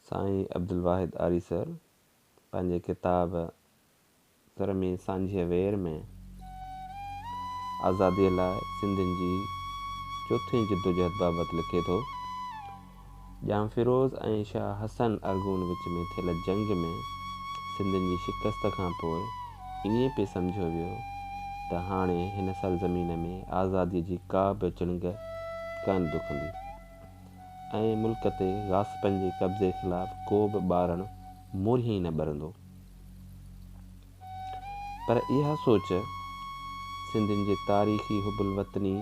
سائين عبدالواحد آريسر پنهنجي ڪتاب سر ۾ سانجهيء وير ۾ آزاديء لاء سنڌين جي چوٿين جدوجهد بابت لکي ٿو، ڄام فيروز ۽ شاهه حسن ارغون وچ ۾ ٿيل جنگ ۾ سنڌين جي شڪست کان پوء ائين پئي سمجهيو ويو ته هاڻي هن سرزمين ۾ آزاديء جي ڪا به چڻنگ ڪانه دکندي ۽ ملڪ تي غاصبن جي قبضي خلاف ڪو به ٻارڻ مورهين ئي نه ٻرندو. پر اها سوچ سنڌين جي تاريخي حب الوطني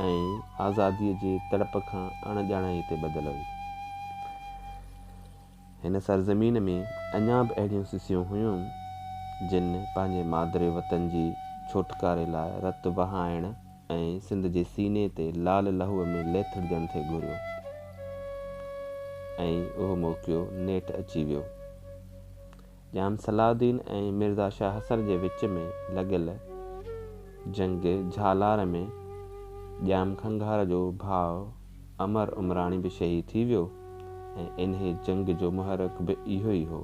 ۽ آزاديء جي تڙپ کان اڻ ڄاڻائيء تي ٻڌل هئي. هن سرزمين ۾ اڃا به اهڙيون سسيون هيون، جن پنهنجي مادر وطن جي ڇوٽڪاري لاء رت وهائڻ ۽ سنڌ جي سيني تي لال لهوء ۾ ليٿڙجڻ ٿي گهريو ۽ اهو موقعو نيٺ اچي ويو. ڄام صلاح الدين ۽ مرزا شاهه حسن جي وچ ۾ لڳل جنگ جهالار ۾ ڄام کنگهار جو ڀاء امر عمراڻي به شهيد ٿي ويو ۽ انهيء جنگ جو محرڪ به اهو ئي هو.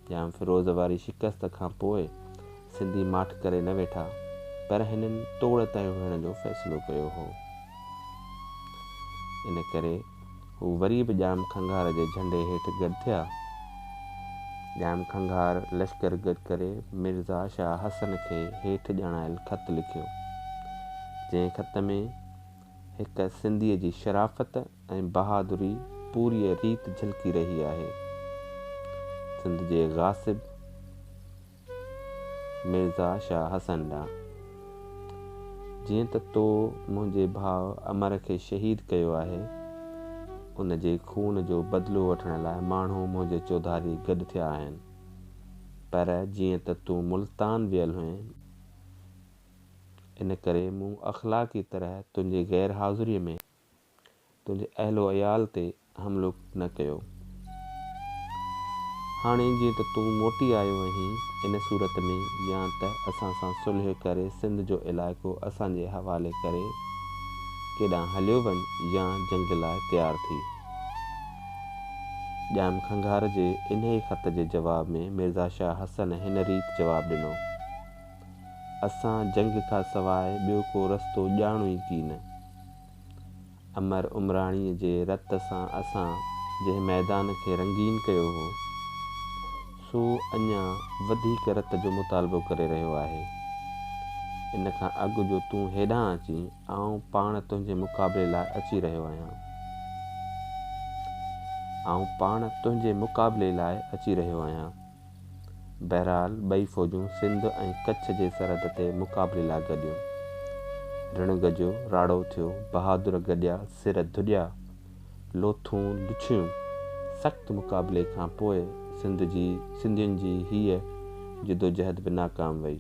ڄام فيروز واري شڪست کان پوء سنڌي ماٺ ڪري نه ويٺا، پر هنن توڙ تهه وڙهڻ جو فيصلو ڪيو هو. ان ڪري هو وري به ڄام کنگهار جي جهنڊي هيٺ گڏ ٿيا. ڄام کنگهار لشڪر گڏ ڪري مرزا شاهه حسن کي هيٺ ڄاڻايل خط لکيو، جنهن خط ۾ هڪ سنڌيء جي شرافت ۽ بهادري پوريء ريت جهلڪي رهي آهي. سنڌ جي غاصب. مرزا شاهه حسن ڏانهن. جيئن ته تو منهنجي ڀاء امر کي شهيد ڪيو آهي، ان جي خون جو بدلو وٺڻ لاء ماڻهو منهنجي چوڌاري گڏ ٿيا آهن. پر جيئن ته تون ملتان ويل هئين، ان ڪري مون اخلاقي طرح تنهنجي غير حاضريء ۾. تنهنجي اهل و عيال تي حملو نه ڪيو. هاڻي جيئن ته تون موٽي آيو آهين، ان صورت ۾ يا ته اسان سان صلح ڪري سنڌ جو علائقو اسان جي حوالي ڪري ڪيڏانهن هليو وڃ يا جنگ لاء تيار ٿي. ڄام کنگهار جي انهيء خط جي جواب ۾ مرزا شاهه حسن هن ريت جواب ڏنو. اسان جنگ کان سواء ٻيو ڪو رستو ڄاڻون ئي ڪين. امر عمراڻيء جي رت سان اسان جنهن ميدان کي رنگين ڪيو هو، سو اڃا وڌيڪ رت جو مطالبو ڪري رهيو آهي. ان کان اڳ جو تون هيڏانهن اچين، آئون پاڻ تنهنجي مقابلي لاء اچي رهيو آهيان. آئون پاڻ تنهنجي مقابلي لاء اچي رهيو آهيان. بهرحال ٻئي فوجون سنڌ ۽ ڪڇ جي سرحد تي مقابلي لاء گڏيون. رڻ گجيو، راڙو ٿيو، بهادر گڏيا، سر ڌڏيا، لوٿون لڇيون. سخت مقابلي کان پوء سنڌ جي سنڌين جي هيء جدوجهد به ناڪام وئي.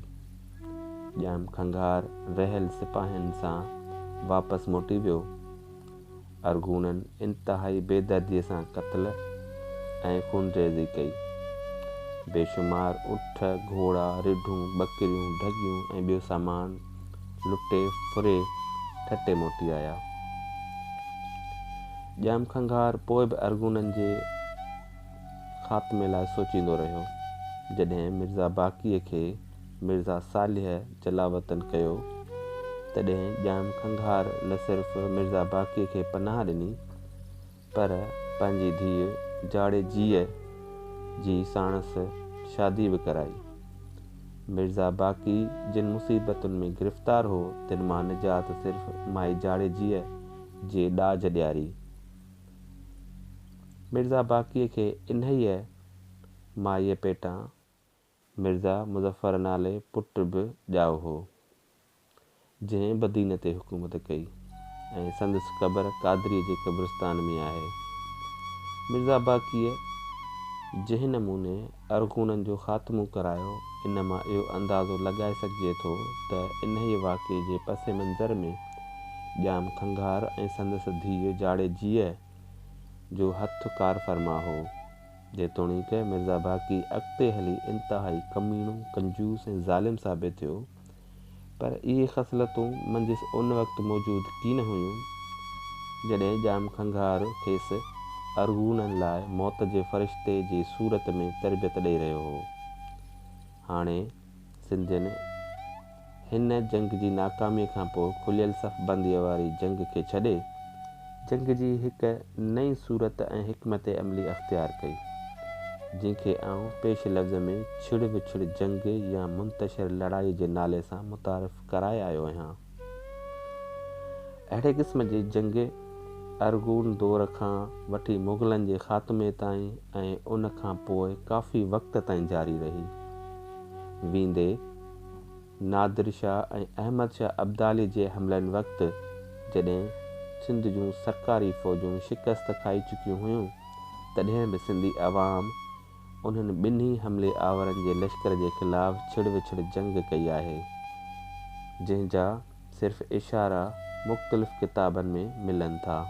ڄام کنگهار رهيل سپاهين سان واپس موٽي ويو. ارغونن انتهائي بيدرديء سان قتل ۽ خونريزي ڪئي. بيشمار اٺ، گهوڙا، رڍون، ٻڪريون، ڍڳيون ۽ ٻيو سامان لٽي ڦري ٺٽي موٽي آيا. ڄام کنگهار پوء به ارغونن جي خاتمي لاء سوچيندو رهيو. جڏهن مرزا باقيء کي مرزا صالح جلاوطن ڪيو، تڏهن ڄام کنگهار نه صرف مرزا باقيء کي پناهه ڏني، پر پنهنجي ڌيء جاڙيجيء جي ساڻس شادي به ڪرائي. مرزا باقي جن مصيبتن ۾ گرفتار هو، تن مان نجات صرف مائي جاڙيجيء جي ڏاج ڏياري. مرزا باقيء کي انهيء مائيء پيٽان مرزا مظفر نالي پٽ به ڄائو هو، جنهن بدين تي حڪومت ڪئي ۽ سندس قبر قادريء جي قبرستان ۾ آهي. مرزا باقيء جنهن نموني ارغونن جو خاتمو ڪرايو، ان مان اهو اندازو لڳائي سگهجي ٿو ته انهيء واقعي جي پس منظر ۾ ڄام کنگهار ۽ سندس ڌيء جاڙيجيء جو هٿ ڪارفرما هو. جيتوڻيڪ مرزا باقي اڳتي هلي انتهائي ڪميڻو، ڪنجوس ۽ ظالم ثابت ٿيو، پر اهي خصلتون منجهس ان وقت موجود ڪين هيون، جڏهن ڄام کنگهار کيس ارغونن لاء موت جي فرشتي جي صورت ۾ تربيت ڏئي رهيو هو. هاڻي سنڌين هن جنگ جي ناڪاميء کان پوء کليل صف بنديء واري جنگ کي ڇڏي، جنگ جي هڪ نئين صورت ۽ حڪمت عملي اختيار ڪئي، جنهن کي آئون پيش لفظ ۾ ڇڙ وڇڙ جنگ يا منتشر لڙائي جي نالي سان متعارف ڪرائي آيو آهيان. اهڙي قسم جي جنگ ارغون دور کان وٺي مغلن جي خاتمي تائين ۽ ان کان پوء ڪافي وقت تائين جاري رهي. ويندي نادر شاهه ۽ احمد شاهه ابدالي جي حملن وقت جڏهن سنڌ جون سرڪاري فوجون شڪست کائي چڪيون هيون، تڏهن به سنڌي عوام انهن ٻنهي حملي آورن جي لشڪر جي خلاف ڇڙ وڇڙ جنگ ڪئي آهي، جنهن جا صرف اشارا مختلف ڪتابن ۾ ملن ٿا.